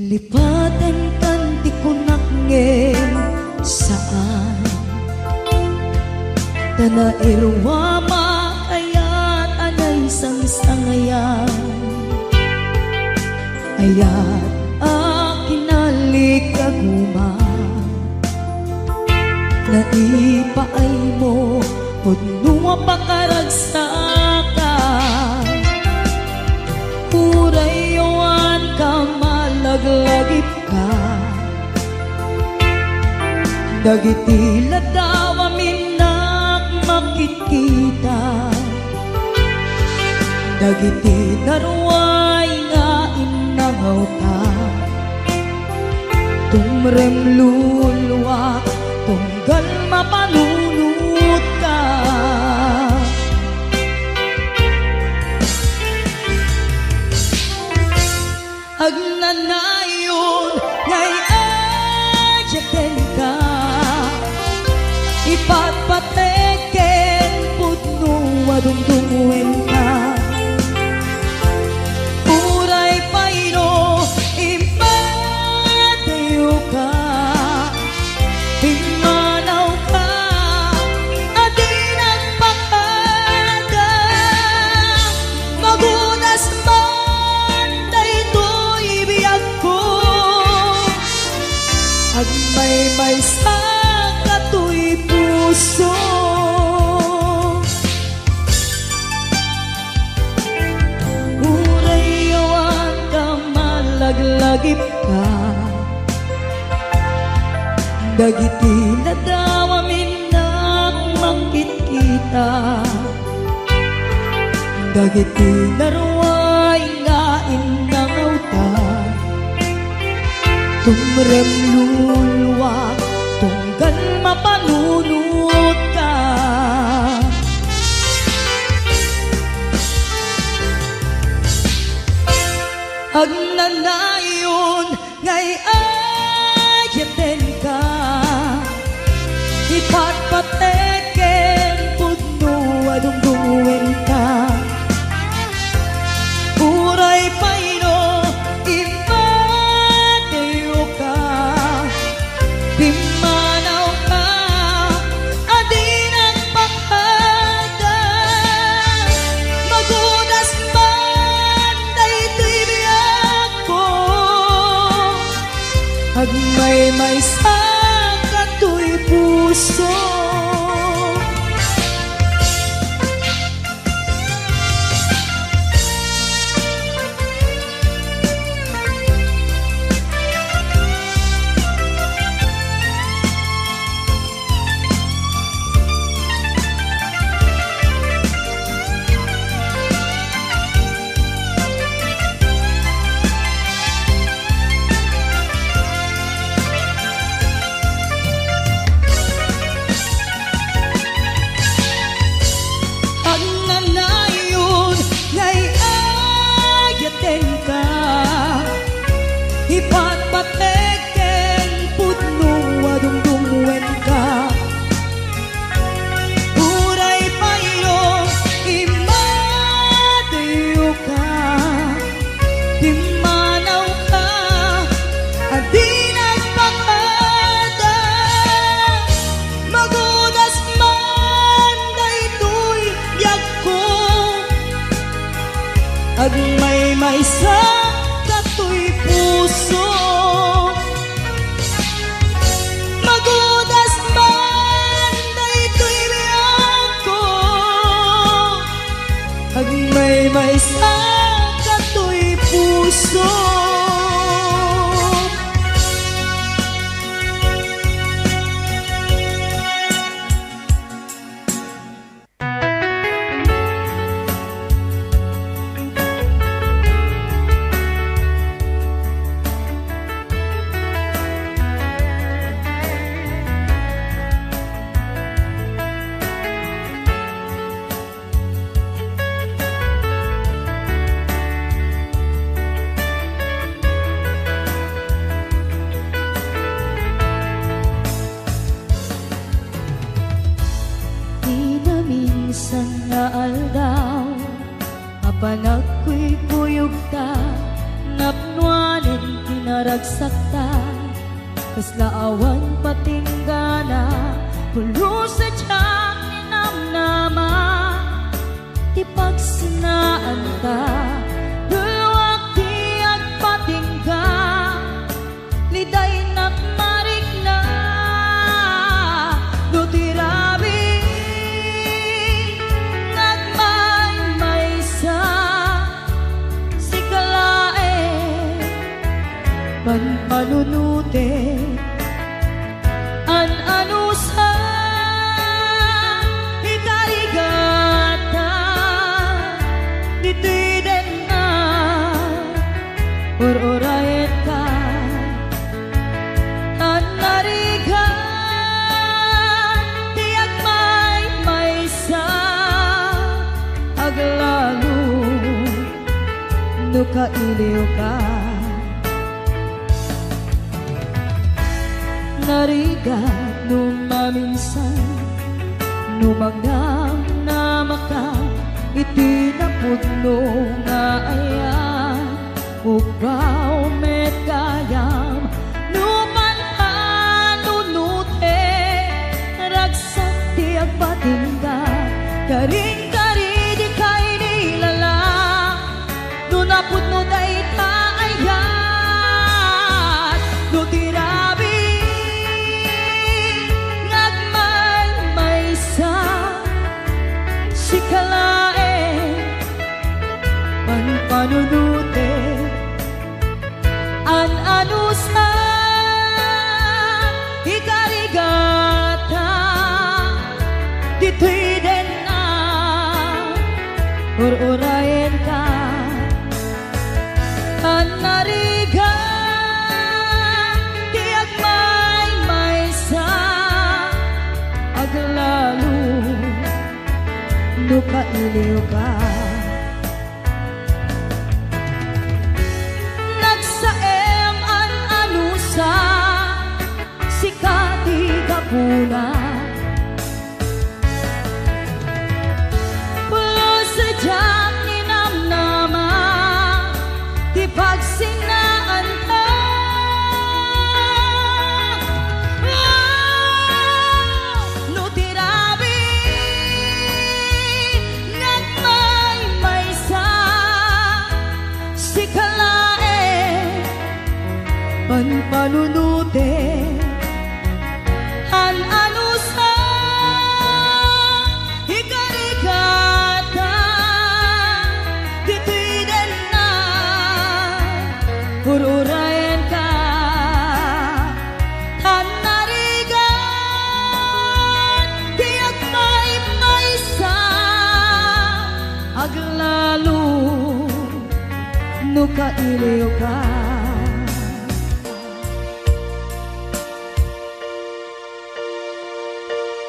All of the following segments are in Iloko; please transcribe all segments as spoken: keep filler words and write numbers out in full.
Lipatenkan ti kunak ngem saan. Ta nairuamak, ayat a naisangsangayan. Ayat a kinalikaguman. Naipaaymo, pudno a pakaragsakan. Uray awan ka malaglagipka. Dagiti ladaw a minnak makitkita. Dagiti naruay nga innangawta. Tumrem luluak, tunggal mapanunotka. Agnanayon nga ay-ayatenka, ipatpatek ken pudno a dumdumngegka. Uray pay no immadayoka, pimmanawka a di nagpakada. Magudas man daytoy biagko, agmaymaysa katoy puso. Uray awan ka malaglagipka. Dagiti ladaw a minnak makitkita. Dagiti naruay nga innangawta. Tumrem luluak, tunggal mapanunotka. Agnanayon nga ay-ayatenka, ipatpatek ken pudno a dumdumngegka. Uray pay no immadayoka, pimmanawka a di nagpakada. Magudas man daytoy biagko, agmaymaysa katoy puso. Agnanayon nga ay-ayatenka, ipatpatek ken pudno a dumdumngegka. Uray pay no immadayoka, pimmanawka a di nagpakada. Magudas man daytoy biagko, agmaymaysa katoy puso. Magudas man daytoy biagko, agmaymaysa katoy puso. Ti naminsan nga aldaw, a panagkuykuyogta, napnoanen ti Naragsakta, kasla awan patinggana, pulos a diak ninamnama ti pagsinaanta, bulwak ti agpatingga, lidaynak marikna, no ti rabii nga agmaymaysa, sika laeng panpanunotek. An-anusa, ikarigata, ditoy denna, ur-urayenka. Tan narigat ti agmaymaysa, aglalo no kailiwka. Narigat no maminsan, no magnamnamaka iti napudno nga ayan, uggaw met gayam no panpanunotek, ragsak ti agpatingga, karin-kari dika inilala. No napudno dayta ayat, no ti rabii nga agmaymaysa, sika laeng panpanunotek. An-anusa, ikarigata, ditoy denna, ur-urayenka. Tan narigat ti agmaymaysa, aglalo no kailiwka. Nagsaem an-anusa, sika ti gapuna. Pulos a diak ninamnama ti pagsinaanta. No ti rabii nga agmaymaysa, sika laeng panpanunotek. An-anusa, ikarigata, ditoy denna, ur-urayenka. Tan narigat ti agmaymaysa, aglalo no kailiwka.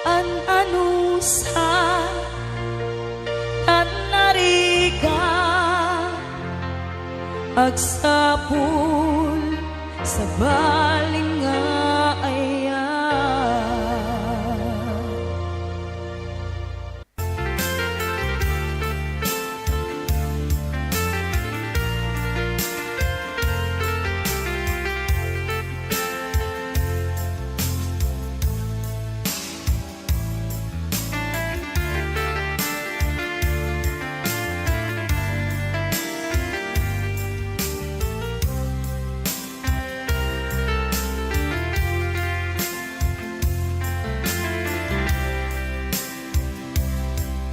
An-anusa, tan narigat, agsapul, sabali nga ayat.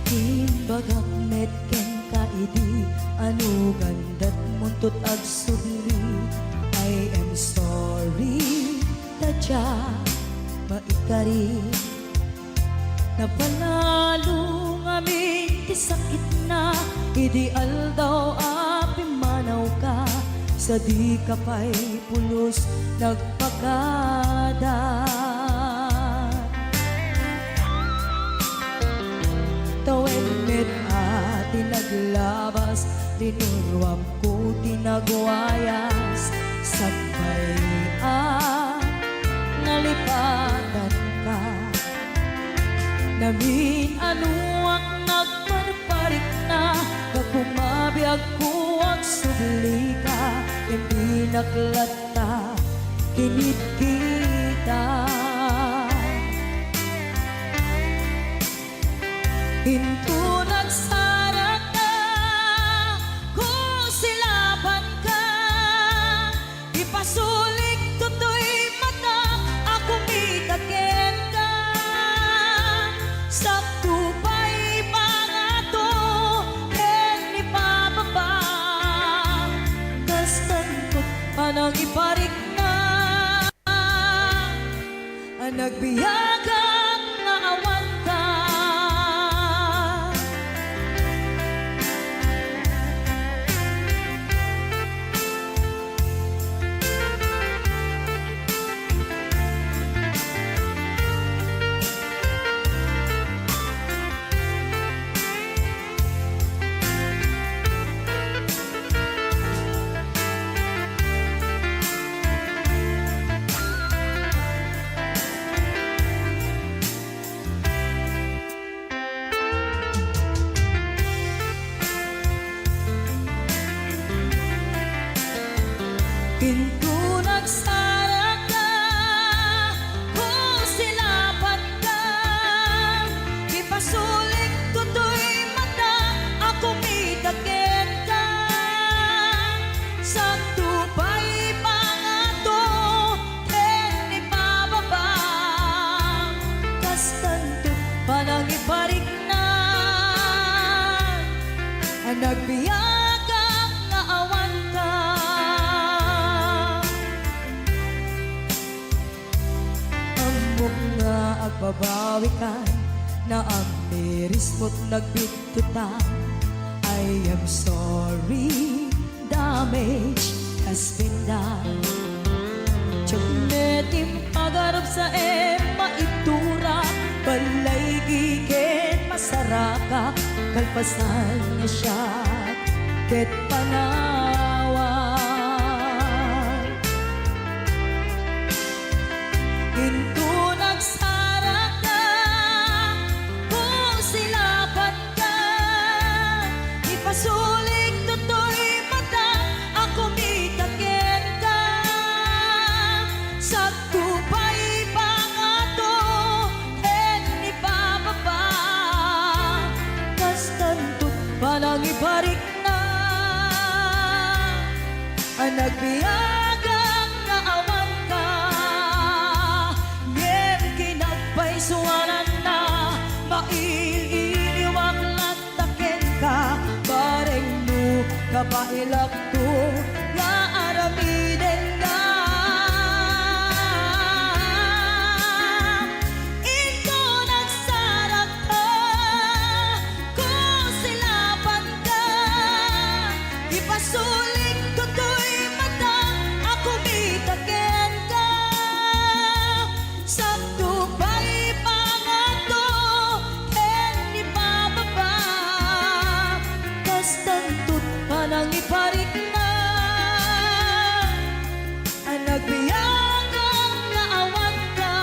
Imbagak met kenka idi, ano gandat muntot agsubli. I am sorry, ta diak maikari. Napalalo ngamin ti sakitna idi aldaw a pimmanawka, sadika pay pulos nagpakada. Tawen met a ti naglabas, linuruamko ti nagwayas, sakbay a nalipatanka. Namin-anoak nagparparikna, gapu mabiagko agsublika, Impinaklat ta kinit kita. Inton agsaraka, kusilapanka, ipasulik toy mata a kumita kenka. Sakto pay pangato ken ipababa, kastanto panangiparikna. Nagbiagak nga awanka. Inton agsaraka, kusilapanka, ipasulik toy mata a kumita kenka. Sakto pay pangato ken ipababa, kastanto panangiparikna. Nagbiagak nga awanka. Ammok nga agbabawika, naamirismo't nagbittotan. I am sorry, damage has been done. Diak met impagarupsaem, maiturak, balaygi ken masarakak, kalpasan nga siak ket panawan. Inton agsaraka, kusilapanka, ipasulik toy mata a kumita kenka. Sakto pay pangato ken ipababa, kastanto panangiparikna. Nagbiagak nga awanka, ngem kinapaysuananna, mail-iliwak latta kenka, bareng no kabaelakto nga aramidenka. Inton agsaraka, kusilapanka, ipasulik toy mata a kumita kenka. Sakto pay pangato ken ipababa, kastanto panangiparikna. Nagbiagak nga awanka.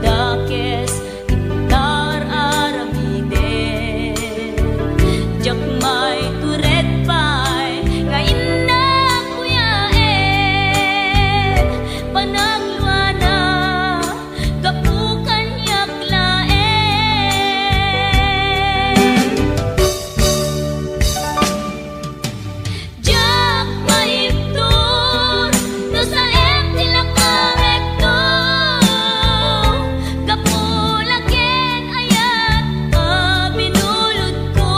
dakes, intar aramiden. Diak maitured pay nga innak kuyaen. Panagluana, gapu kaniak laeng. Diak maibtur no saem ti lakamekto. Gapu la ken ayat a binulodko.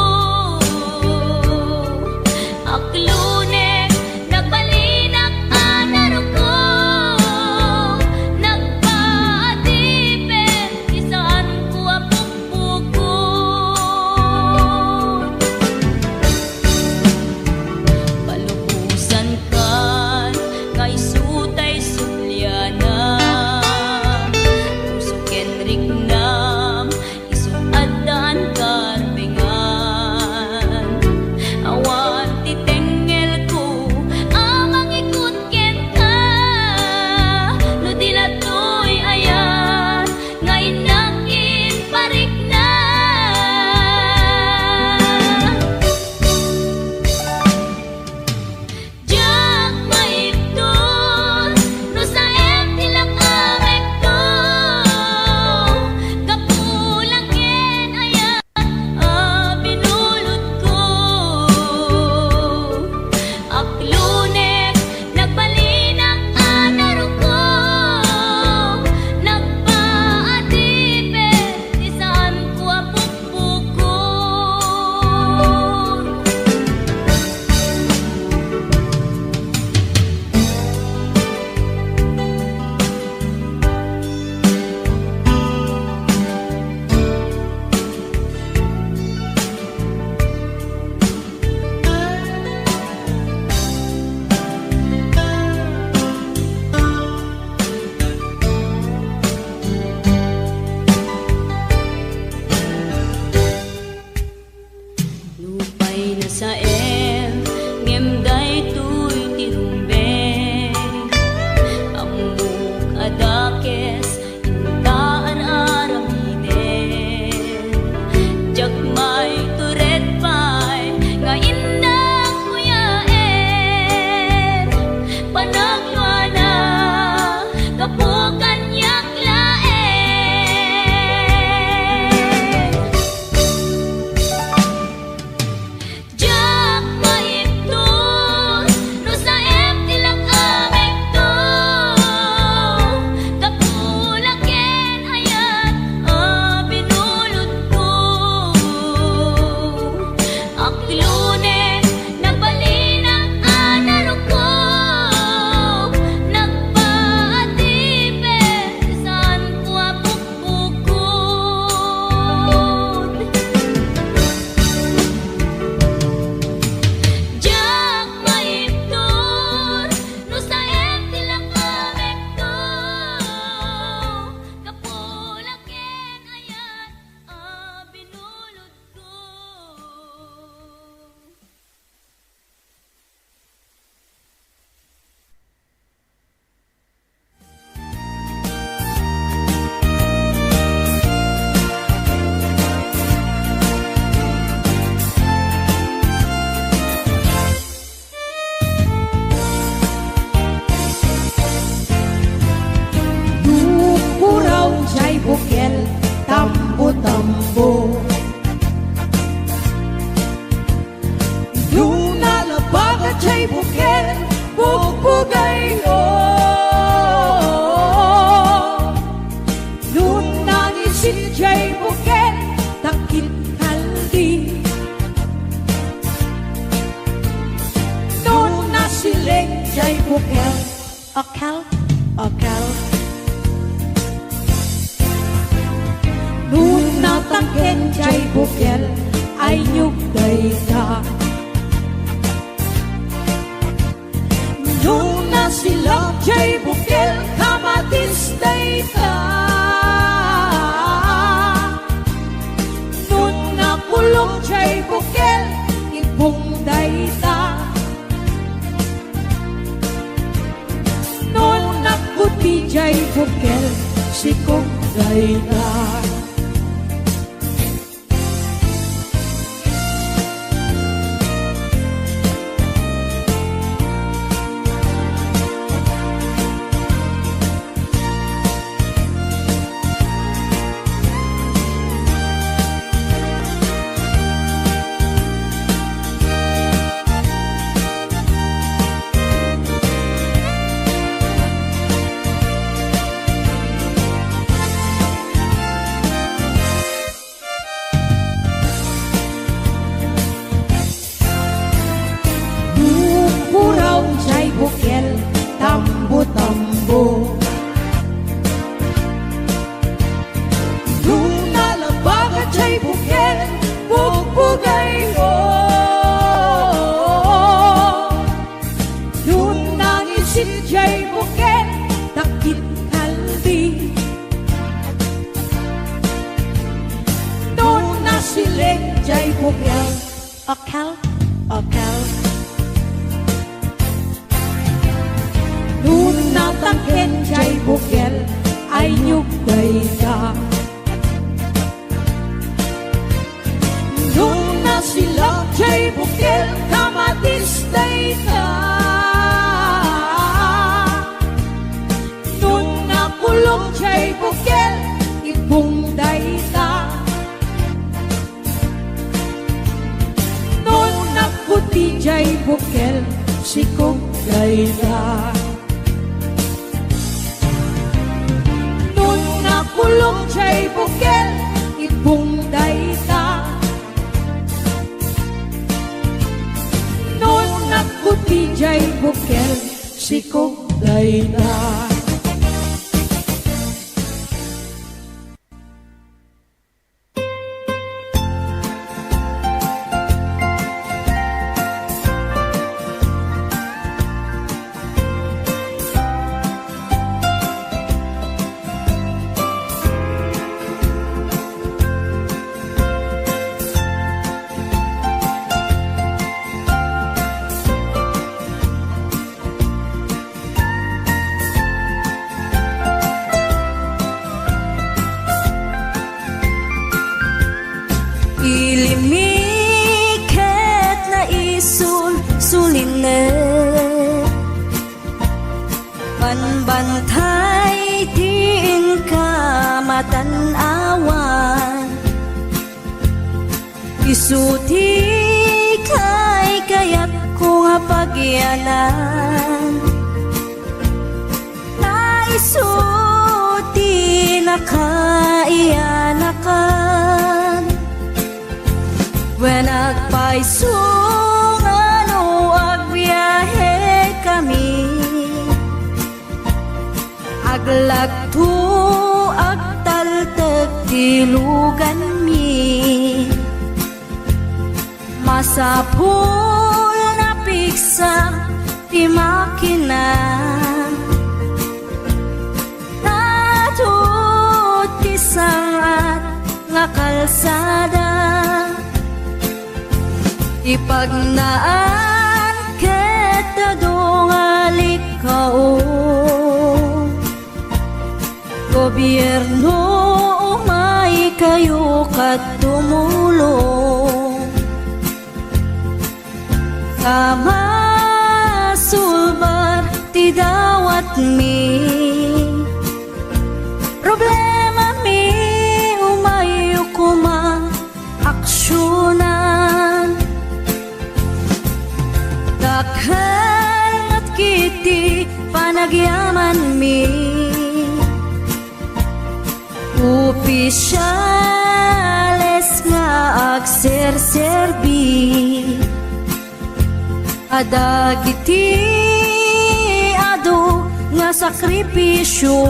Aklonek, nagbalinak a naruko. Nagpaadipet ti saanko a pukpukot. Palubosankan nga isu tay subliana. Puso ken riknam, isu addaan karbengan. Awan ti tengngelko a mangikut kenka, no di la toy ayat nga innak kin parikna. Diak maibtur no saem ti lakamekto. Gapu la ken ayat a binulodko. Aklonek, nagbalinak a naruko. Nagpaadipet ti saanko a pukpukot. Nupay nasaem, ngem daytoy ti rumbeng. Ammok a dakes, inka ar-aramiden. Diak maitured pay nga innak kuyaen. Panagluana, gapu kaniak laeng. Diak maibtur no saem ti lakamekto. Gapu la ken ayat a binulodko. Aklonek, nagbalinak a naruko. Nagpaadipet ti saanko a pukpukot. Diak maibtur no saem ti lakamekto. Gapu la ken ayat a binulodko. Nupuraw jay bukel, tambo-tambo. Nuna labaga jay bukel, bugbugaylo. Nuna nisit jay bukel, takit kaldi. Nuna sileng jay bukel, okel, okel. Nuna tangken jay bukel, aynyog dayta. Nuna silak jay bukel, kamatis dayta. Nuna kulok jay bukel, ibong dayta. Nuna kuti jay bukel, sikog dayta. Nupuraw jay bukel, tambo-tambo. Nuna labaga jay bukel, bugbugayko. Nuna ngisit jay bukel, dakit kalbi. Nuna siling jay bukel, okel, okel. Nuna tangken jay bukel, aynyog dayta. Nuna silak jay bukel, kamatis dayta. Nuna kulok jay bukel, ibong dayta. Nuna puti jay bukel, sikog dayta. Nuna kulok jay bukel, ibong dayta. Nuna puti jay bukel, sikog dayta. Ilimmi ket naisul-sulinek. Banbantay ti inka matan-awan. Isu ti kaykayatko nga pagyanan. Ta isu ti nakaiyanakan. Wen agpayso nga no agbiahekami. Aglagto, agtaltek ti luganmi. Masapul nga pigsa ti makina. Adu ti sangat nga kalsada. Ipagnaan ket adu nga likao. Gobierno, umaykayo ket tumulong. Ta masulbar ti dawatmi. Problemami, umayyo koma aksionan. Dakkel met ketdi panagyamanmi. Opisiales nga agserserbi. A dagiti adu nga sakripisio,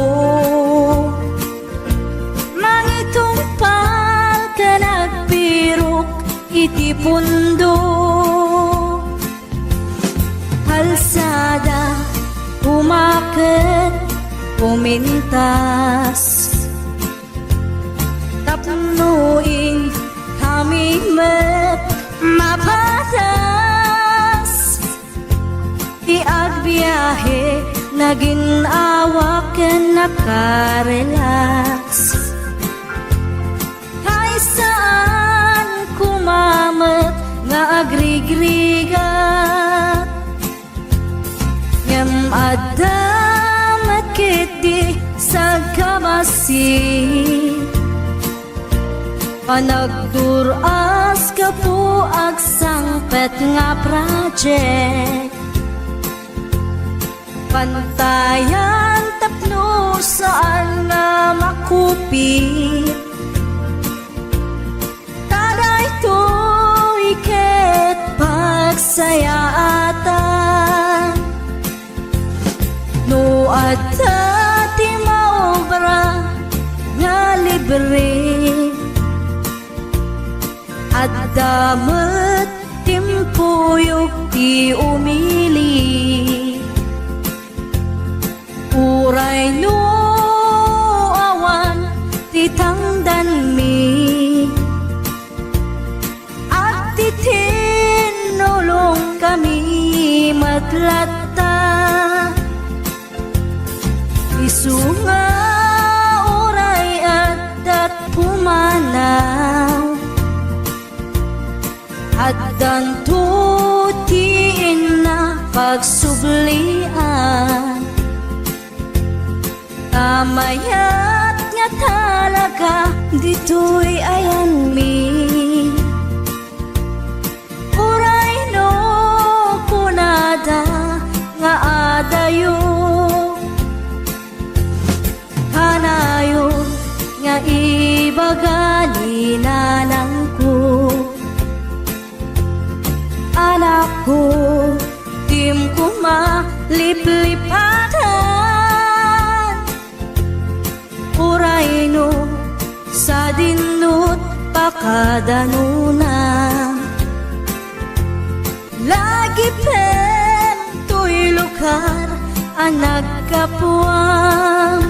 mangitungpal ken agpirok iti pundo. Kalsada, umaket, umintas. Tapno inkami met mapadas. Ti agbiahe, nagin-awa ken nakarelax. Panagdur-as gapu agsangpet nga project. Pantayan tapno saan nga makupit. Ta daytoy ket pagsayaatan. No adda ti maobra nga libre, adda met timpuyog ti umili. Uray no awan ti tangdanmi, agtitinnulongkami met latta. Isu nga uray addat pumanaw, addanto ti inna pagsublian. Ta mayat nga talaga ditoy ayanmi. Uray no kunada nga adayo, kanayon nga ibaga ni nanangko. Anakko, dim koma liplipatan. Uray no sadinno't pakadanona. Lagipem toy lugar a naggapuam.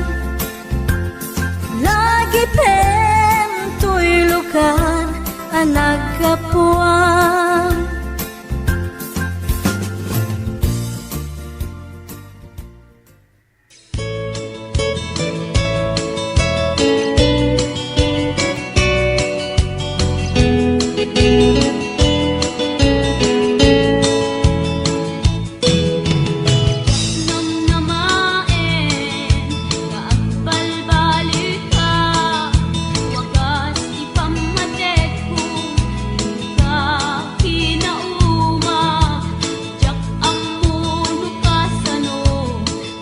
Lagipem toy lugar a naggapuam.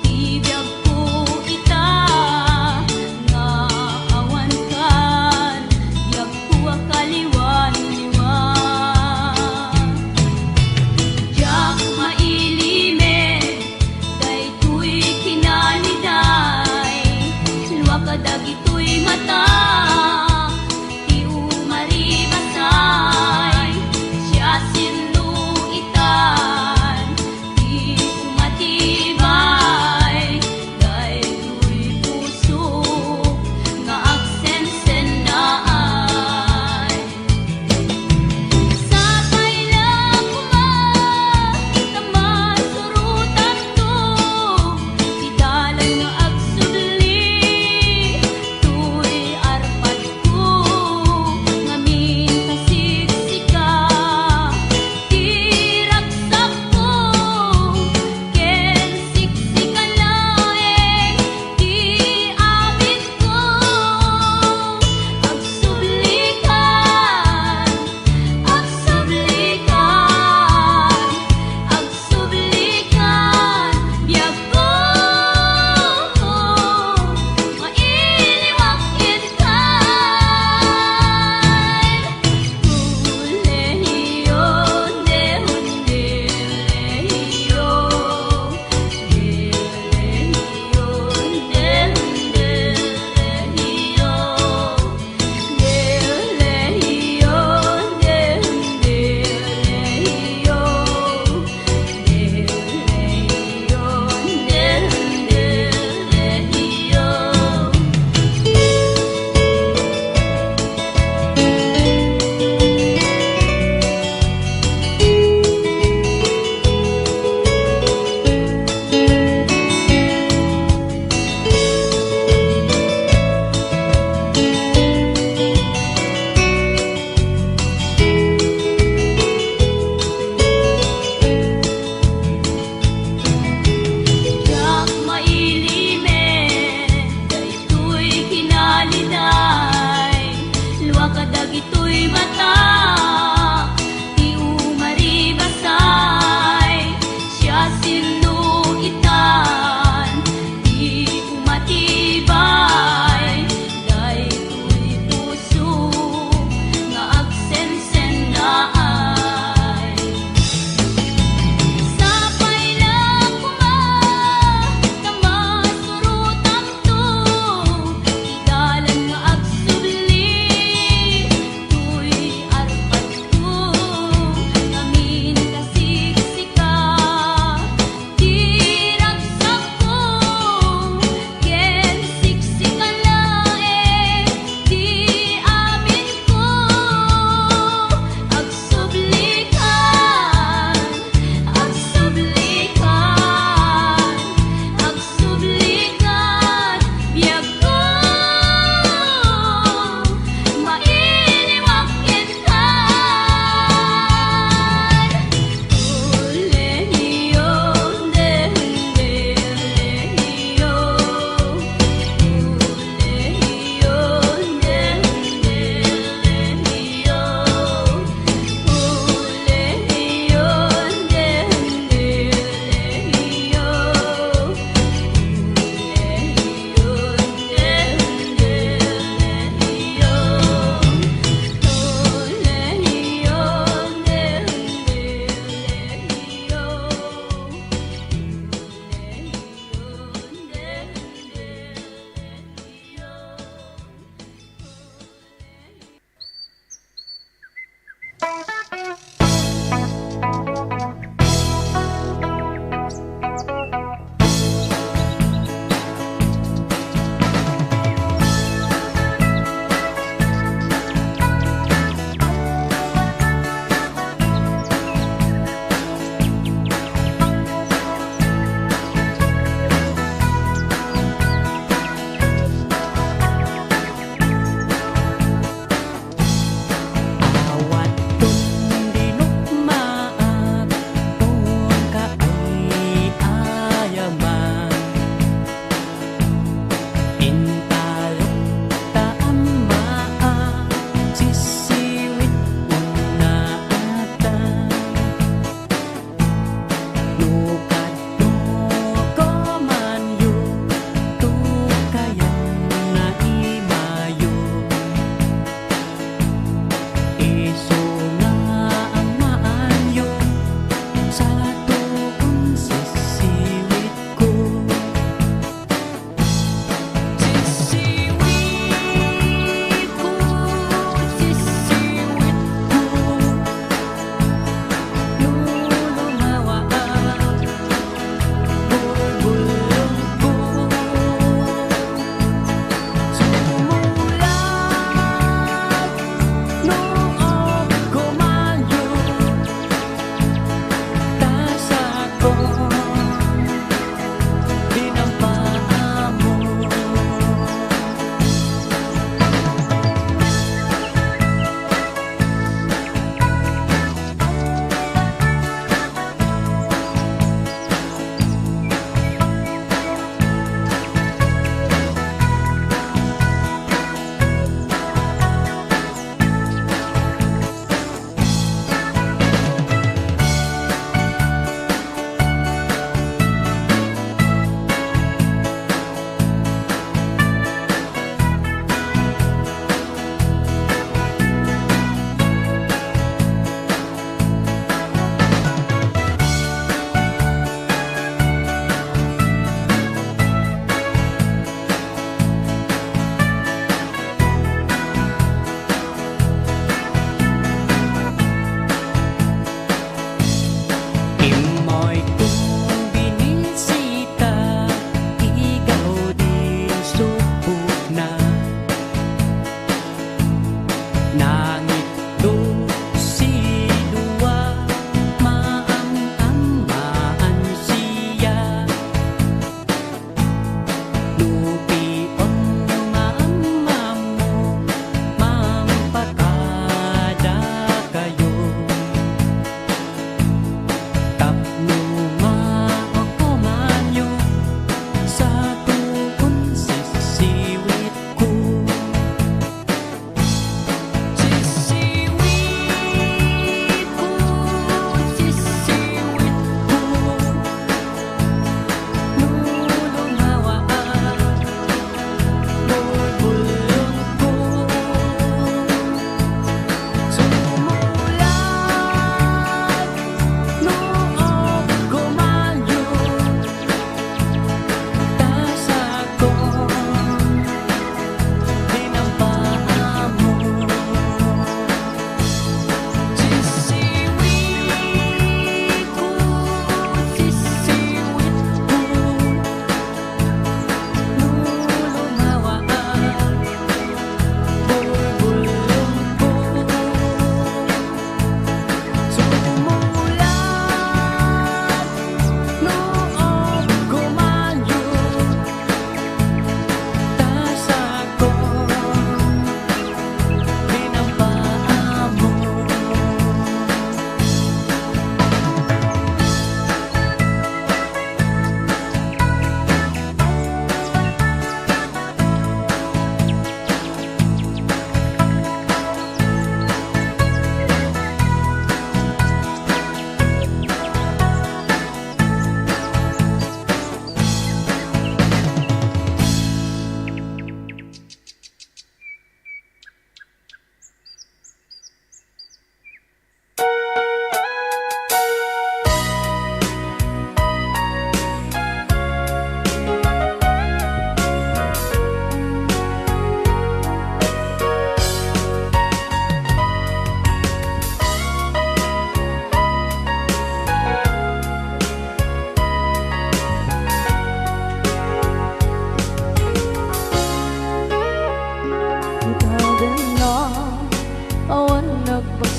Ti biagko ita nga awan kan, biagko a kaliwan-liwan. Diak mailimed daytoy kinaniday, lua kadagitoy mata ti umaribasay, siasino itan ti umatibay daytoy puso nga agsensennaay. Sapay la koma ta masurotanto ti dalan nga agsubli toy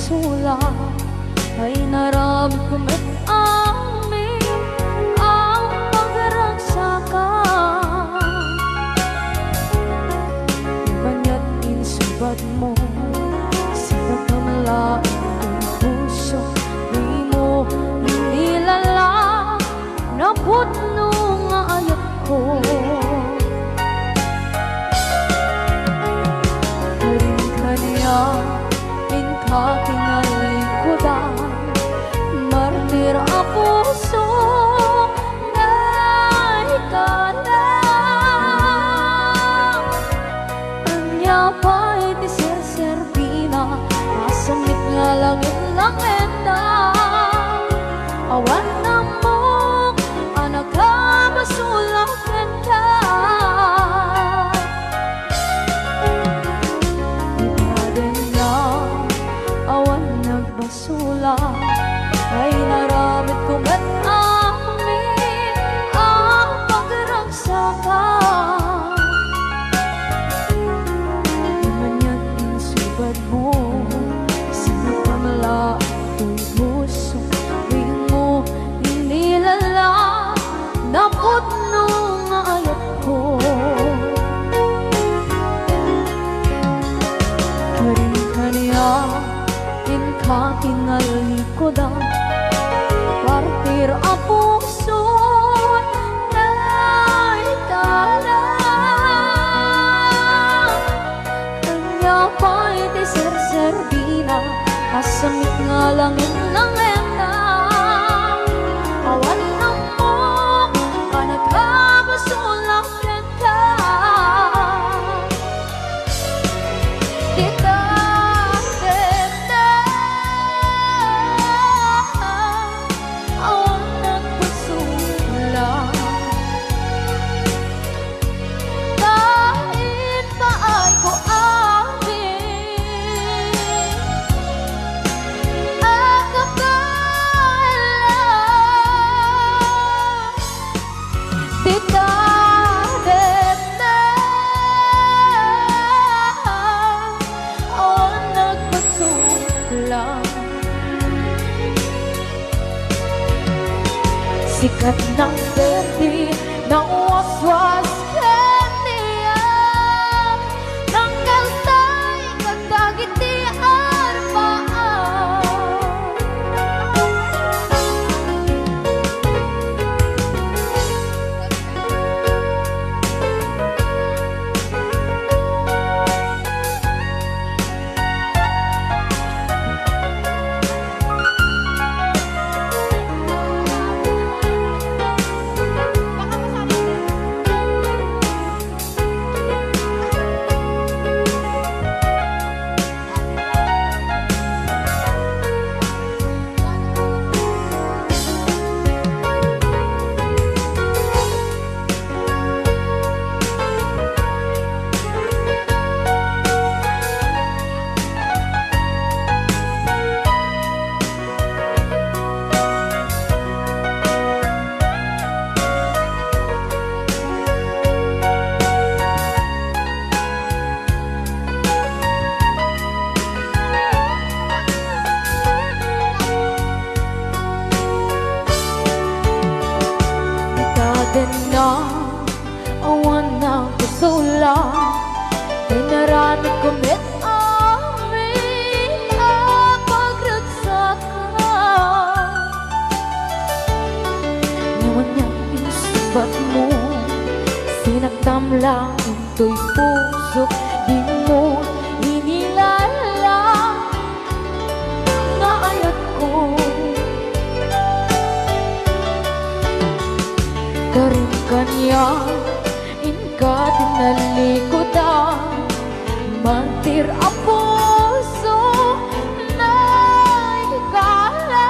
basula, ay naramidko met amin a pagragsakak. Maniat insubadmo, sinakamla ti puso, dimo inilala, napudno nga ayatko. Karin kaniak, inka kinalikudan, martir a puso, naikana. Ania pay ti serserbina, a semmit nga langit-langitna, awan ammok a nakabasol a kenka. Itadenna, awan nagbasol a, ay naramidko met amin a pagragsakak. Maniat insubadmo, sinakamla ti puso, dimo inilala, napudno nga ayatko. Karin kaniak, inka kinalikudan, partir a puso, naikana. Ania pay ti serserbina, a semmit nga langit-langitna, awan ammok a nakabasol a kenka. Dita, dita, awan nagbasol a. Ta impaayko amin a kappella. Dita, dita, awan nagbasol a. Sikat nang berdi, nang waswas kaniak, nang kaltay kadagiti arpaam. Itadenna, awan nagbasol a, inaramidko met amin a pagragsakak. Ngem ania insubadmo, sinaktam la intoy pusok, dimo inilala nga ayatko. Karin kaniak, inka kinalikudan, martir a puso, naikana.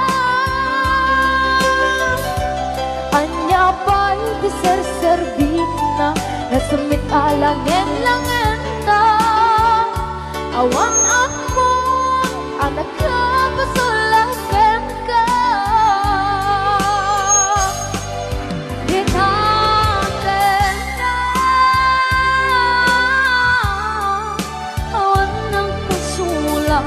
Ania pay ti serserbina, a semmit a langit-langitna, awan ammok a nakabasol a kenka. Dita, dita, awan nagbasol a.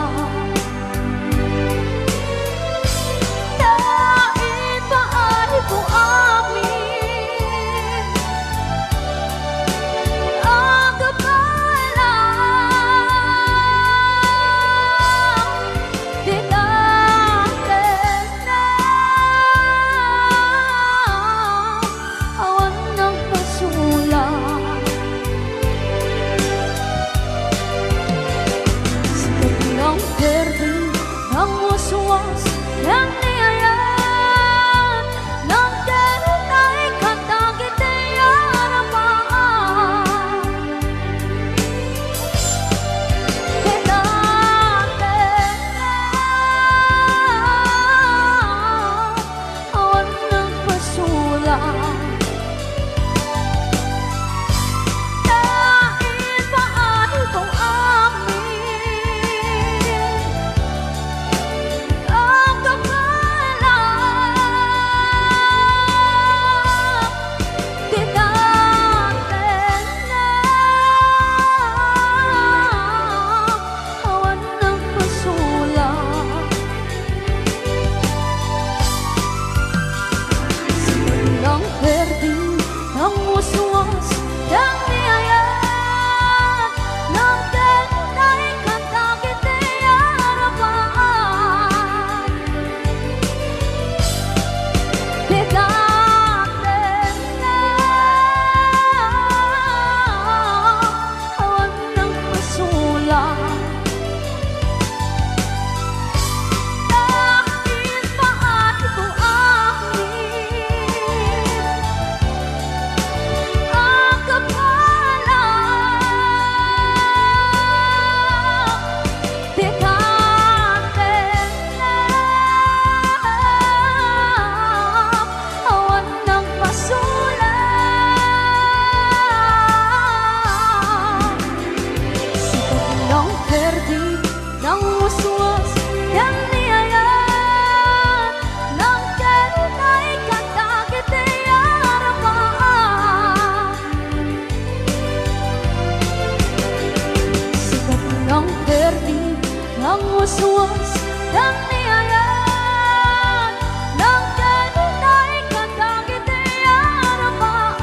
Dang ni ayan, nang dani tay kadagiti arabaan.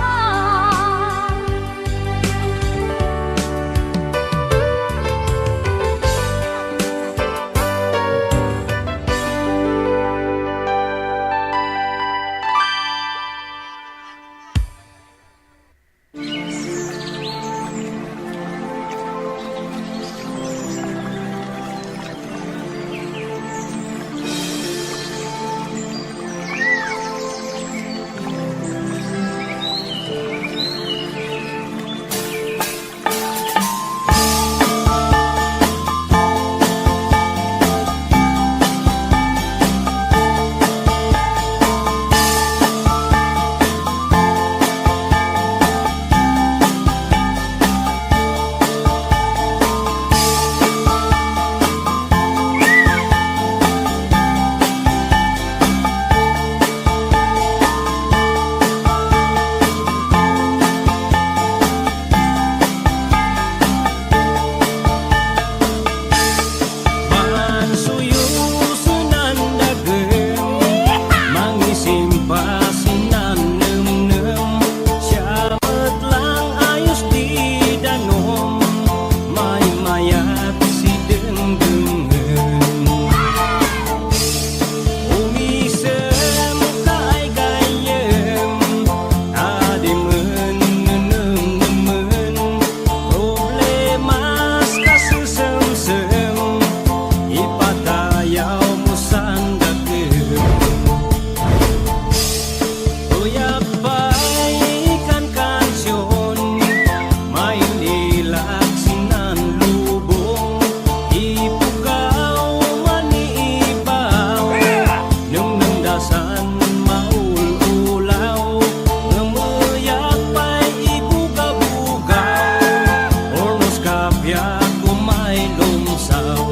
Mansuyo sinan dagem, mangisimpa sinan nemnem, siya met lang ayos ti danom, maymayat sidengdengen. Umisem ka ay gayyem, adimen nenemnemen, problemas ka sesemsem, ipatayaw mo san dakem. Uyab pay kankansion, maililak sinan lubong, ipukaw maniibaw, nemnem da san maul-ulaw, ngem uyab pay ibugabugaw, urnos kapiak umay lumsaw.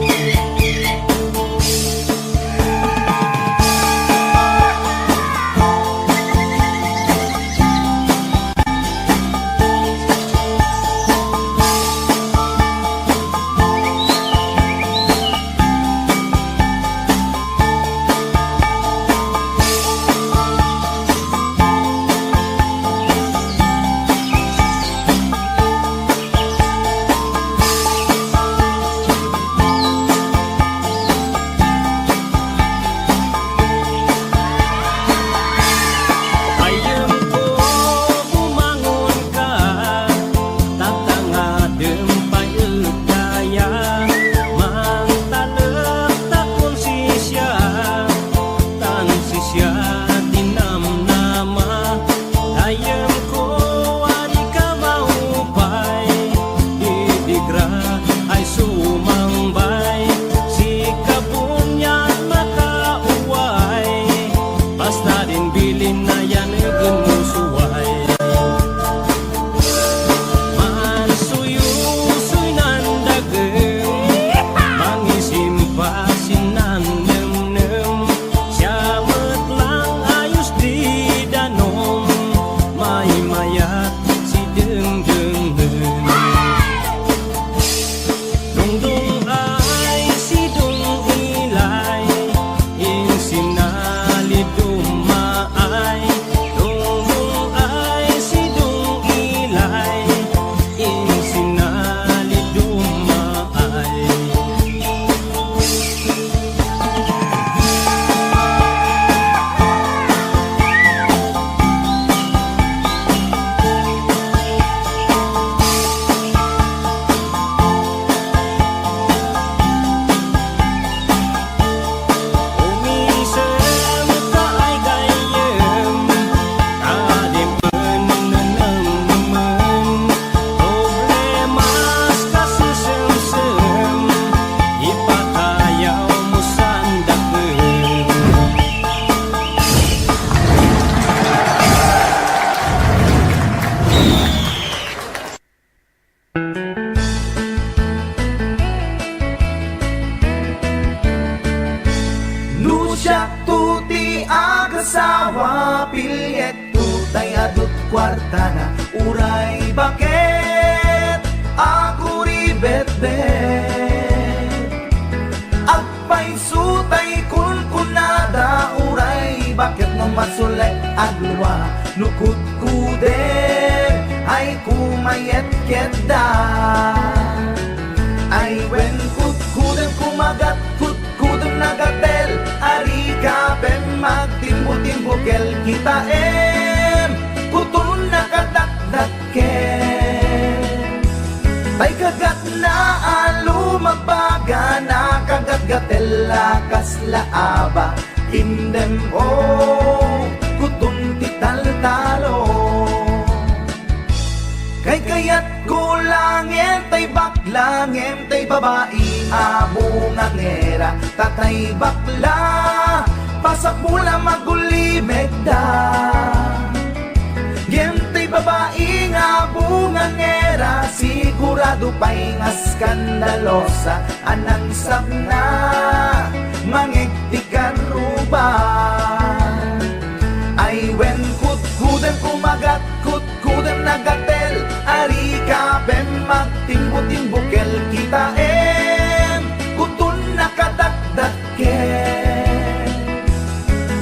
Ayyem ko bumangon ka, tatangadem pay ed daya, mantalek ta kun sisya, tan sisya ti namnama. Ayyem ko a dika maupay, didigra ay sumangbay, sika bunian makauway, basta din bilin na yanegen mo suway. Mansuyusoy nan dagem, mangisimpa sinan nemnem, siya met lang ayos ti danom, maymayat sidengdengen. Dungdung ay sidung ilay, insinalidum maay. Dungdung ay sidung ilay, insinalidum maay. Problemas ka sesemsem, ipatayaw mo san dakel. No siakto ti agasawa, pilliekto tay adut kuartana, uray baket a kuribetbet. Agpayso Wa, no kutkudem, ay kumayetkedda. Ay wen kutkudem, kumagat, kutkudem, nagatel, arika pem, magtimbo-timbo kel kitaem, kuton nakadakdak ket tay kagatna a lumagbaga, nakagatgatel a kasla aba, indem, o, kuton ti taltalo. Kaykayatko la ngem tay bakla, ngem tay babai a bungangera, ta tay bakla, pasakmo la magulimekda. Ngem tay babai nga bungangera, sigurado pay nga skandalosa, a nangsapna mangeg ti karruba. Ay wen kutkudem, kumagat, kutkudem, nagatel, arika pem, magtimbo-timbo kel kitaem, kuton nakadakdak ket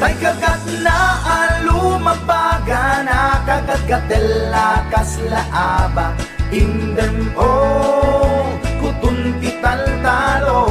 tay kagatna a lumagbaga, nakagatgatel a kasla aba, indem, o, kuton ti taltalo.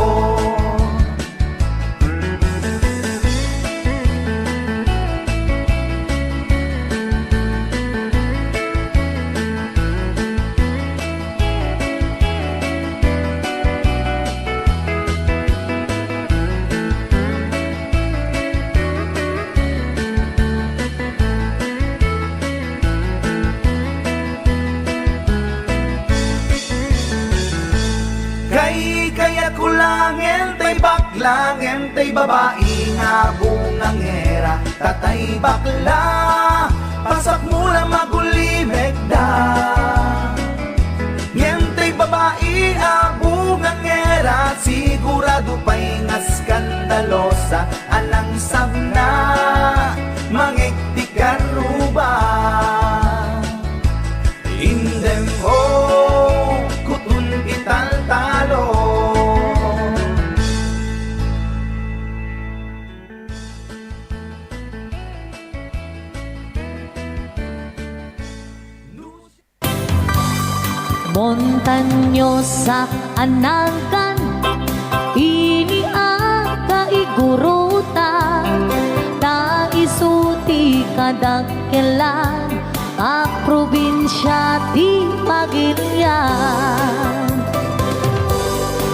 Kaykayatko la ngem tay bakla, ngem tay babai nga bungangera, ta tay bakla, pasakmo la magulimekda. Ngem tay babai a bungangera, sigurado pay nga skandalosa, a nangsapna mangeg ti karruba. Indem, o, kuton ti taltalo. Montañosa a nagan, ini a kaigurutan, ta isu ti kadakkelan a probinsia ti Pagilian.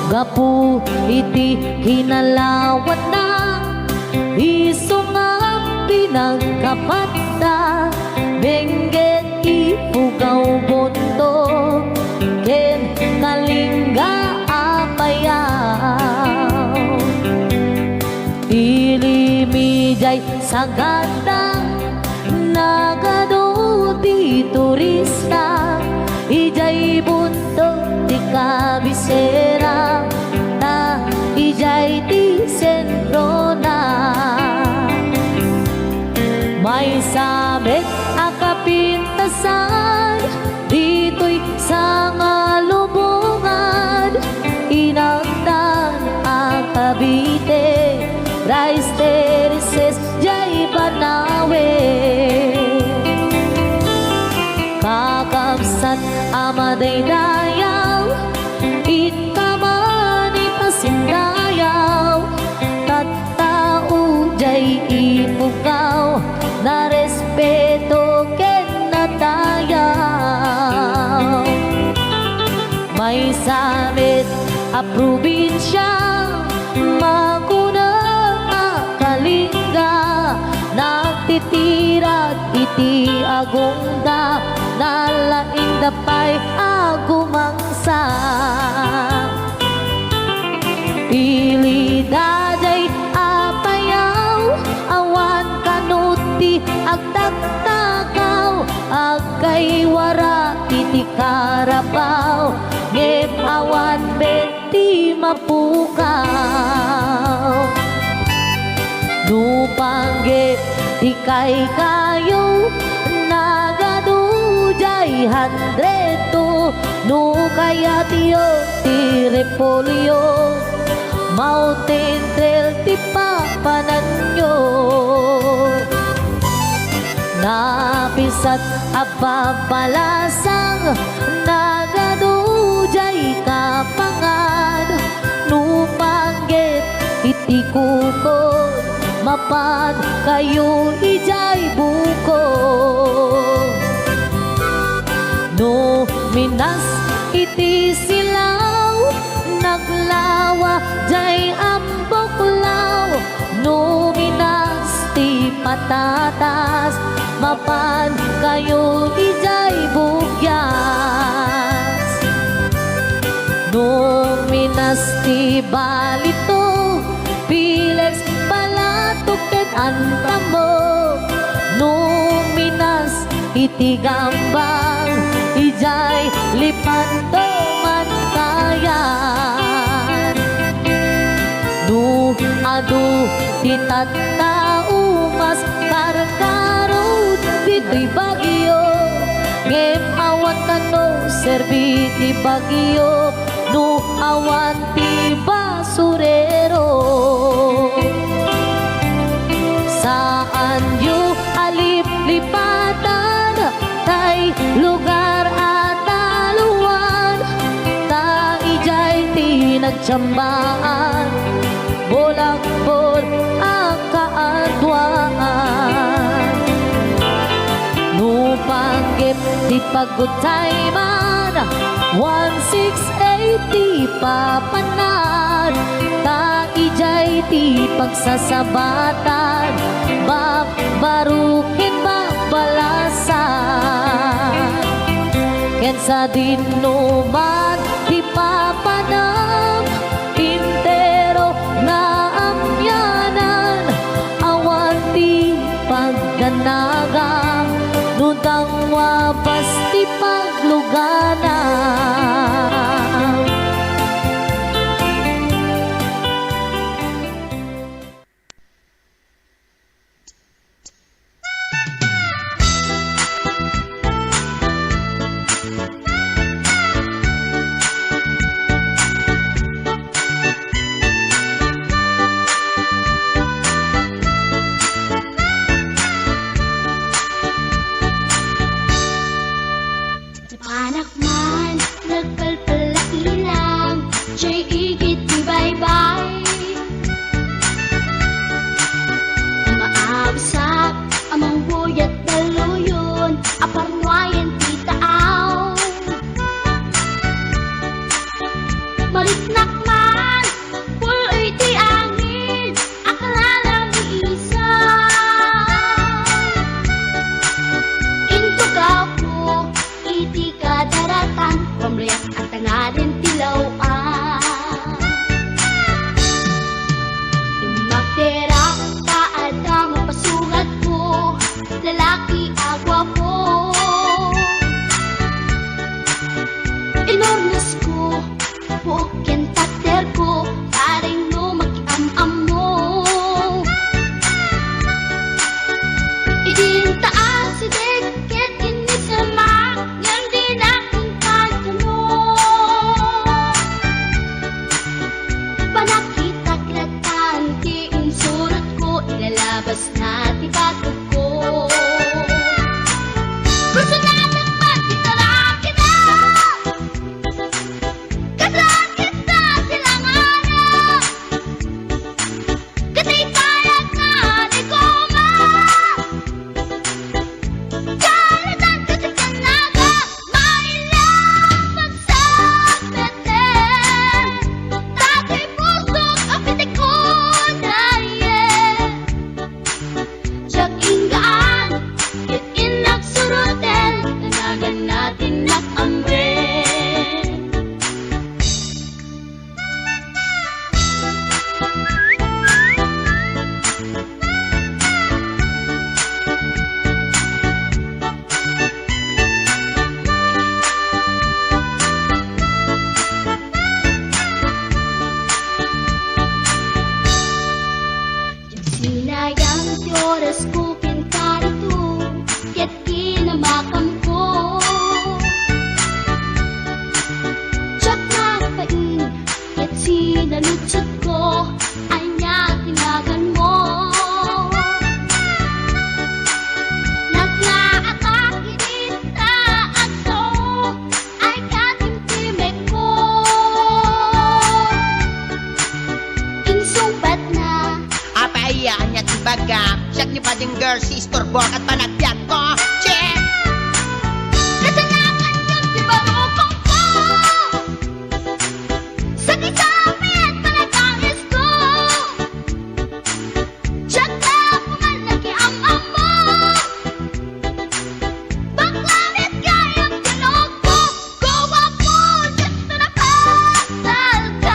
Gapu iti kinalawanna, isu nga pinagkapatta, Benguet, Ifugao, Bonto, ken Kalinga a Apayao. Ilim idiay sagada, nagadu ti turista, idiay Bonto ti kabisera, ta idiay ti sentrona. Maysa met a kapintasan, ditoy Sangalubongan, Inagtan a Cavite, rice terraces diay Banawe. Kakabsat a madaydayaw, ita man ita sindayaw, tattao diay Ifugao, narespeto ken nadayaw. Maysa met a probinsia, makunak a Kalinga, nagtitirak iti agongda, nalaingda pay a gumangsa. Ili daydiay Apayao, awan kano ti agtaktakaw, agkaywara iti karabaw, ngem awan met ti mapukaw. No pangget ti kaykayo, nagadu diay handreto, no kayatyo ti repolyo, Mountain Trail ti papananyo. Napisat a babalasang, nagadu jay kapangan. No panggep iti kukon, mapan kayo ijay bukod. No minas iti silaw, naglawa jay ambuklaw. No minas ti patatas, mapan kayo ijay bugyas. No minas ti balito, pilex, balatok ket antamo. No minas iti gambang, ijay lipanto mankayan. No adu ti tattaumas, karkarud ditoy bagyo, ngem awan kano serbi ti bagyo no awan ti basurero. Saanyo a liplipatan tay lugar a taluan, ta ijay ti nagtsamaan, bulakbol a kaatuan. No panggep ti pagutayman, one six eight ti papanan, ta ijay ti pagsasabatan, bakbaro ken bakbalasan. Ken sadino man ti papanam, entero nga amianan, awan ti pagdanagam, no dangwabas ti paglugana. Napanak man, nagpalpal a ilang, jay igid ti baybay. Maabsak a mangbuyat dalluyon, a parnuayen ti taaw. Mariknak man, pul-oy ti angin, a kalalamisan. Intugaw ko iti kadaratan, pamriak a tangaden ti law-an. Immakderak ta adda mapasungatko, lalaki a guapo. Inurnosko, buok ken takder Gam, siak ni Bading Girl, si Istor Borg at panagbiag ko. Check! Kasanakan yun, di ba, rukong ko? Sa kisame at panagangis ko. Siak na pumal na kiam-am mo. Bakla met gayam tinukbo. Guwapo, dito na pasalkan.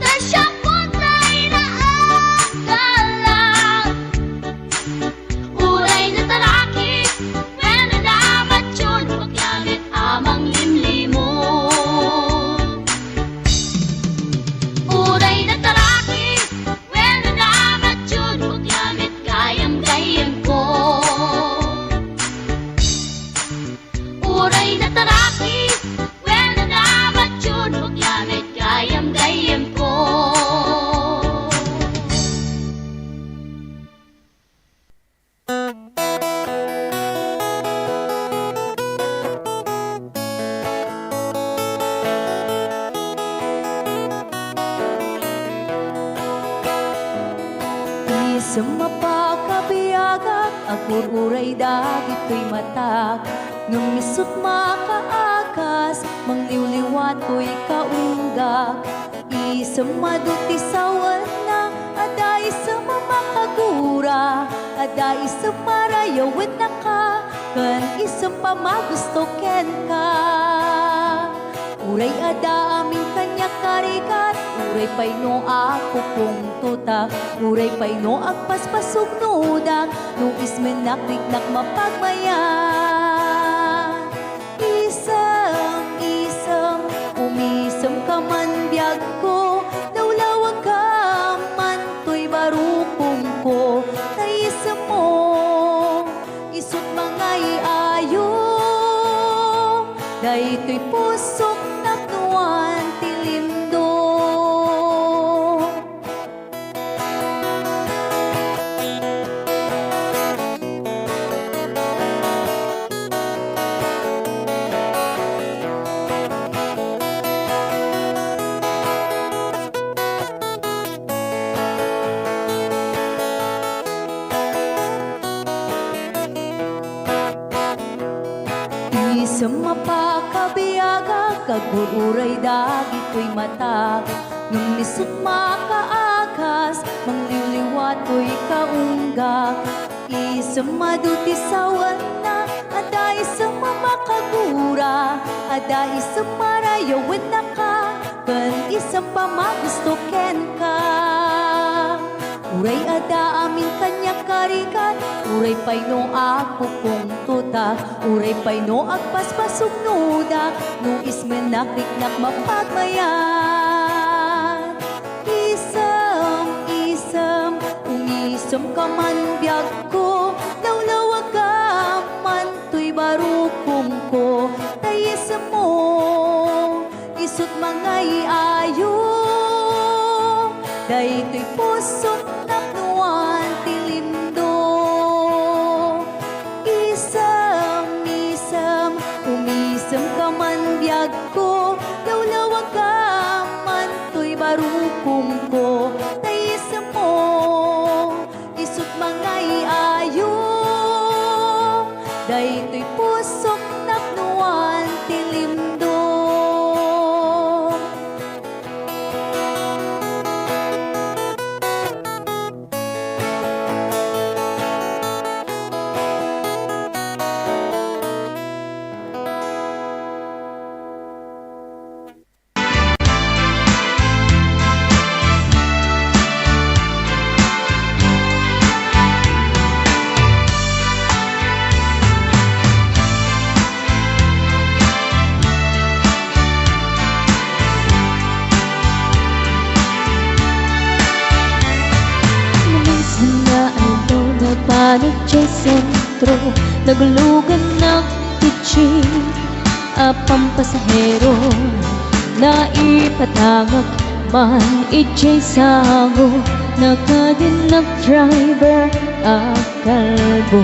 Tasya po tayo na akalan. Uray nataraki, wenno namatyon, bakla met a manglimlimo. Uray nataraki, wenno namatyon, bakla met gayam-gayam ko. Uray nataraki, wenno namatyon, bakla met gayam-gayam ko. Isem a pakabiagak, agur-uray dagitoy matak. Ngem isut' makaagas, mangliwliwa toy kaunggak. Isem adu ti sawenna, adda isem a makagura, adda isem a rayawennaka, ken isem a magusto kenka. Uray adda amin kaniak a rigat, uray pay no agpupungtotak, uray pay no agpaspasugnodak, no ismennak riknak mapagmayat. Isem, isem, umisemka man biagko, lawlawagkam man toy barukongko, ta isemmo, isut' mangay-ayo, daytoy pusok tapnoan ti limdo. Isem a pakabiagak, agur-uray dagitoy matak. Ngem isut' makaagas, mangliwliwa toy kaunggak. Isem adu ti sawenna, adda isem a makagura, adda isem a rayawennaka, ken isem a magusto kenka. Uray adda amin kaniak a rigat, uray pay no agpupungtotak, uray pay no agpaspasugnodak, no ismennak riknak mapagmayat. Isem, isem, umisemka man biagko, lawlawagkam man toy barukongko, ta isemmo, isut' mangay-ayo, daytoy pusok tapnoan ti limdo. Isem, isem, umisemka man biagko, lawlawagkam man toy barukongko, ta isemmo, isut' mangay-ayo, daytoy pusok tapnoan ti limdo. Minsan nga aldaw, napanik jay sentro, nagulugan na ti jeep a pampasahero. Naipatangak man ijay sango, nakadinnak driver a kalbo.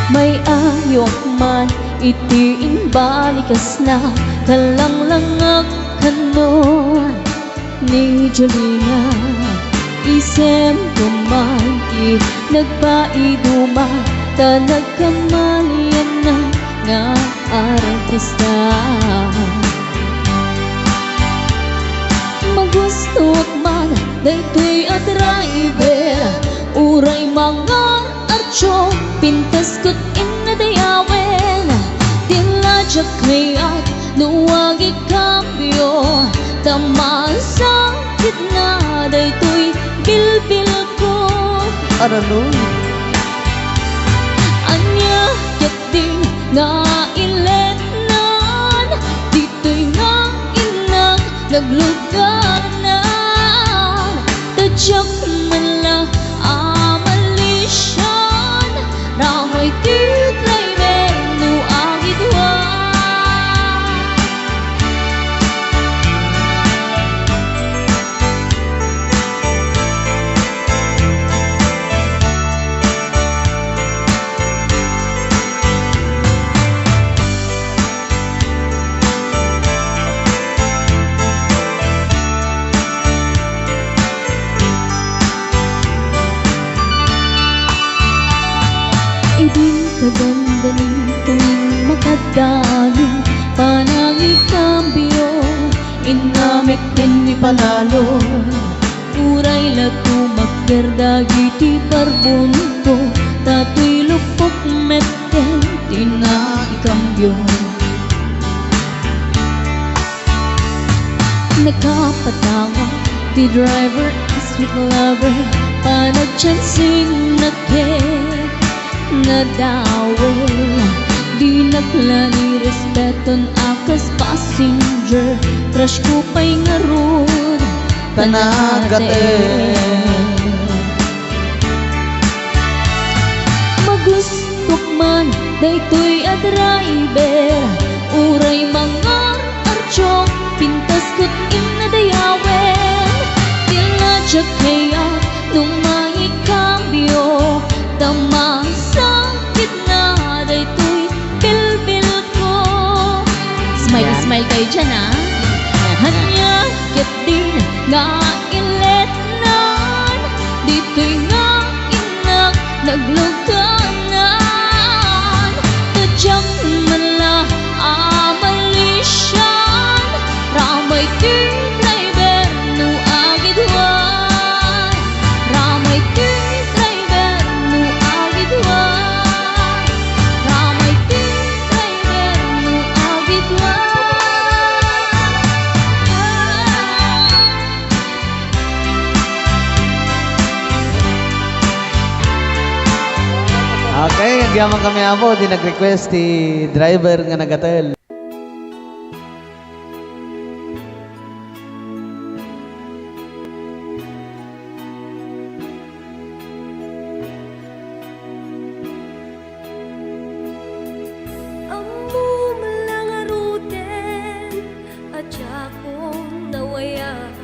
May ayok man iti imbalikasna, kalanglangak kano. Ni Jolina, isemko man ti nagpaiduma ta nagkamalianna nga artista. Magustuak man daytoy a driver, uray mangar-archo, pintas ket innadayawen. Ti la diak kayat no agikambio, ta masakit na daytoy bilbilko. Arano? Ania ketdin nga iletnan, ditoy nga innak nagluganan. Ta diak man la a malisian, ramay ti driver no agidua. Idin kaganda ni tuwing makadayo, panangikambio, inamik din ni panalo. Uray la tumakder dagiti barbonko, ta toy lupok metten ti naikambio. Nakapatawag ti driver a sweet lover, panagchansing na ket nadawel. Dinak la ni respeton a kas passenger, crush ko pay ngarud ta nagatel. Magustuak man daytoy a driver, uray mangar-archo, pintas ket innadayawen. Ti la diak kayat no maikambio, ta masakit na daytoy bilbilko. Smile, Yan. Smile kayo dyan, ah. Ania ketdin nga iletnan, ditoy nga innak nagluganan. Ta diak man la a malisian, ramay ti driver no agidua. Ramay ti driver no agidua. Ramay ti driver no agidua. Okay, agyaman kami, Apo, ti nag-request ti driver nga nagatel. Ammom la ngaruden a diakon nawayag,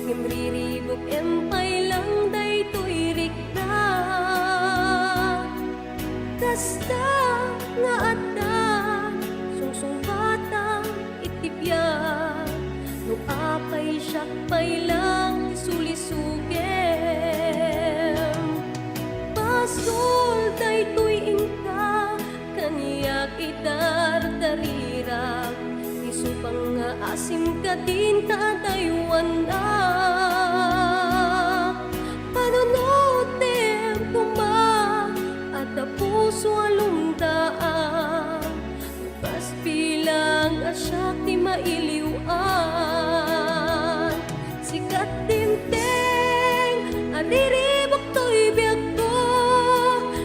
ngem riribuk-em pay lang daytoy rikna. Kasta nga adda sungsungbatam iti biag, no apay siak pay lang ti sulisugem. Basol daytoy inka, kaniak idardarira, isu pay nga asim kadin ta adaywannak. Panunotem koma, adda puso a lumdaan, kas bilang a siak ti mailiw-an. Sika ti dimteng a riribuk toy biagko,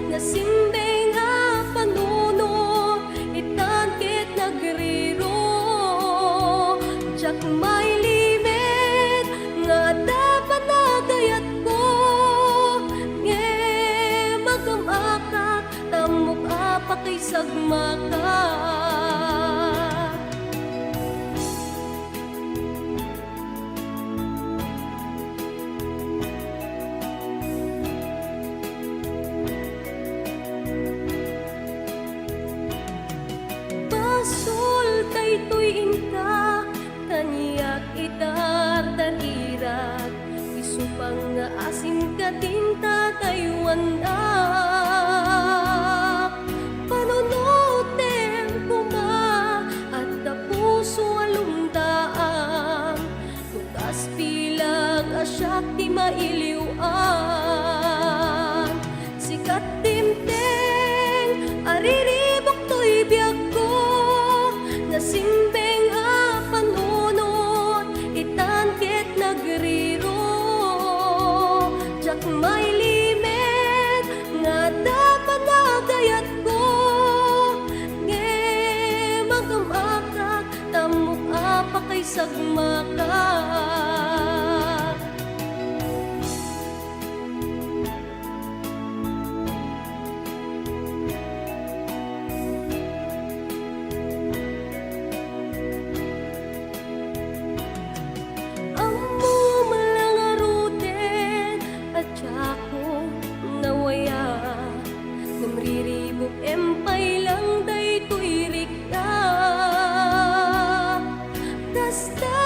nasimbeng a panunot, itan ket nagriro. Diak mailimed nga adda panagayatko, ngem agam-akak, ta ammok a pakaisagmakak. Basol daytoy inka, kaniak itar Siak ti mailiw-an. Sikat dimteng a riribuk toy biagko, nasimbeng a panunot, itan ket nagriro. Diak mailimed nga adda panagayatko, ngem agam-akak, tammok a pakaisagmakak. Ammom la ngaruden a diakon nawaya, ngem riribuk-em pay lang daytoy rikna. Kasta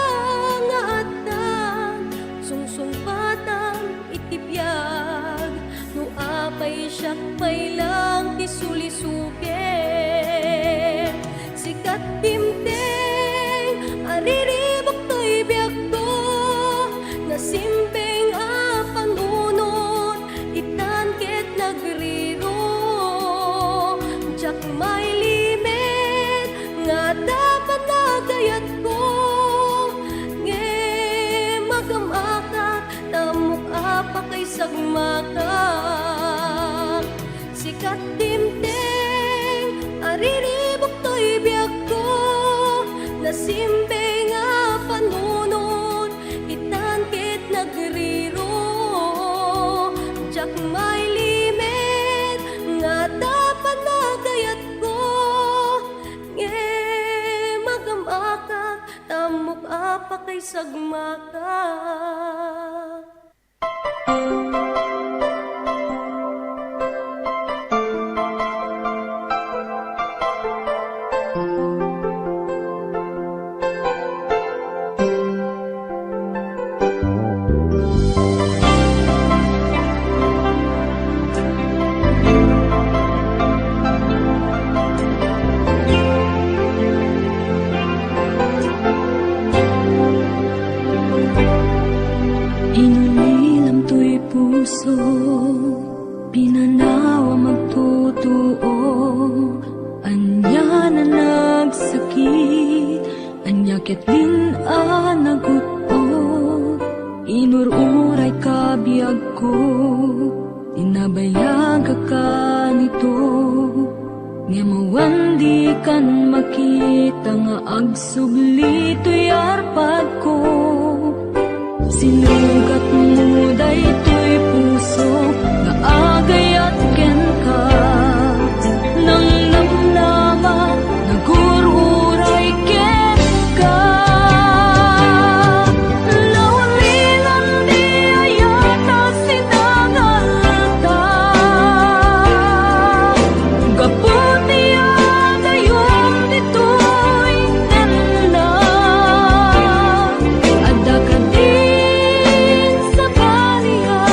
nga addan sungsungpatan iti biag, no apay siak pay lang ti sulisugen. Sikat dimteng a riribuk toy biagko, nasimbeng a panunot, itan ket nagriro. Diak mailimed nga adda panagayatko, ngem agam-akak, tammok a pakaisagmakak. Sikat dimteng a riribuk toy biagko, nasimbeng a panunot, itan ket nagriro. Diak mailimed nga adda panagayatko, ngem agam-akak, tammok a pakaisagmakak. Inulilam toy puso, pinanawam agtutuo, ania a nagsakit, ania ket din a nagut-ot, inur-uray ka biagko, tinabayagak kanito. Ngem awan dikan makita nga agsubli toy arpadko. Sinugatmo daytoy puso nga agayat kenka. Nangnamnama, nagur-uray kenka. Naulilan di ayat a sinangalta. Gapu ti agayom ditoy nenna. Adda kadin sakaniak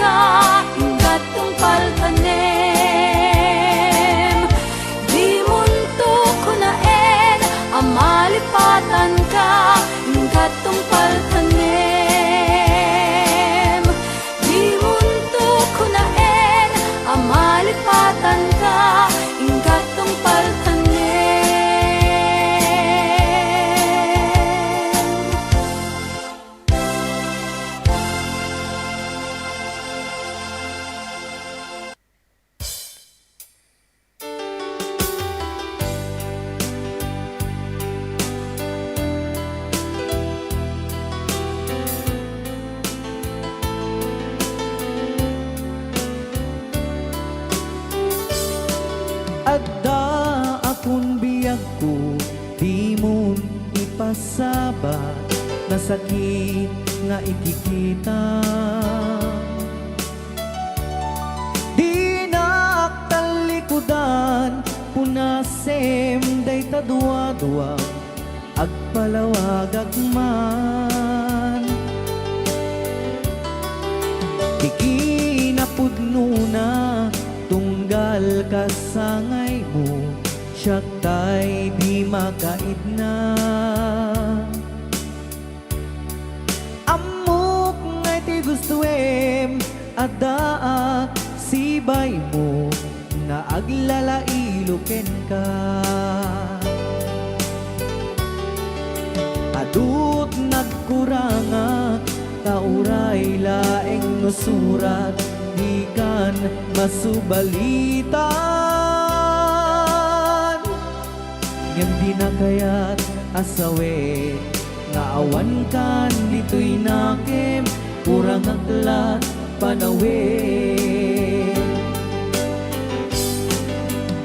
Ingga't tungpal tanem. Dimonto kunaen a malipatanka. Ingga't tungpal tanem. Dimonto kunaen a malipatanka. Ingga't tungpal tanem. Adda akon biagko, dimon ipasaba, nasakit nga ikikita. Dinak tallikudan, punasem dayta duadua, agpalawagak man. Ti kinapudnona, tunggal kasangaymo, siak tay di makaidna. Ammok nga iti gustoem, addaak sibaymo nga aglalailo kenka. Adut nagkurangak, ta uray laeng no surat, dikan masubalitan. Ngem dinak kayat a sawen nga awankan ditoy nakem, kurangak lat panawen.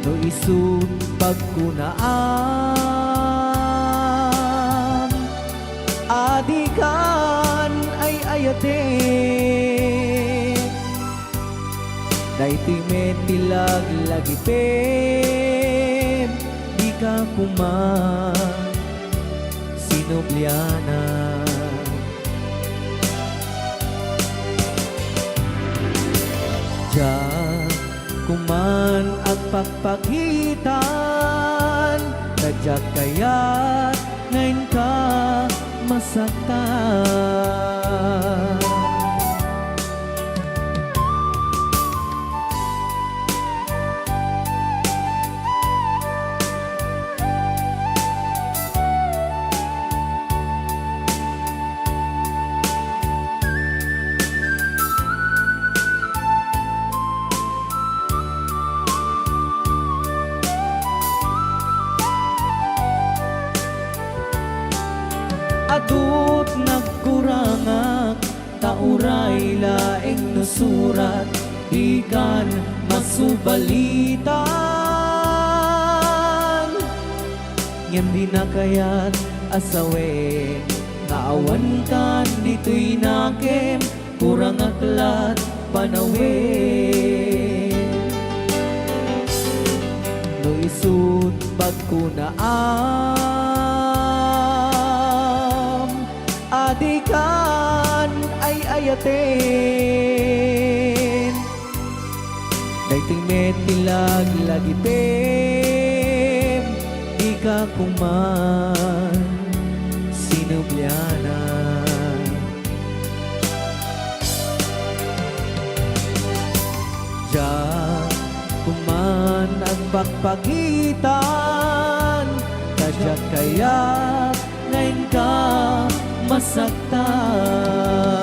No isut' pagkunaam, a dikan ay-ayaten. Daytoy met ti laglagipem, dika koma sinublianan. Diak koman agpakpakitan, ta diak kayat nga inka masaktan. Adut nagkurangak, ta uray laeng no surat, dikan masubalitan. Ngem dinak kayat a sawen nga awankan ditoy nakem, kurangak lat panawen. No isut' pagkunaam, a dikan ay-ayaten. Daytoy met ti laglagipem, dika koman sinublianan. Diak koman agpakpakitan, ta diak kayat nga inka masaktan.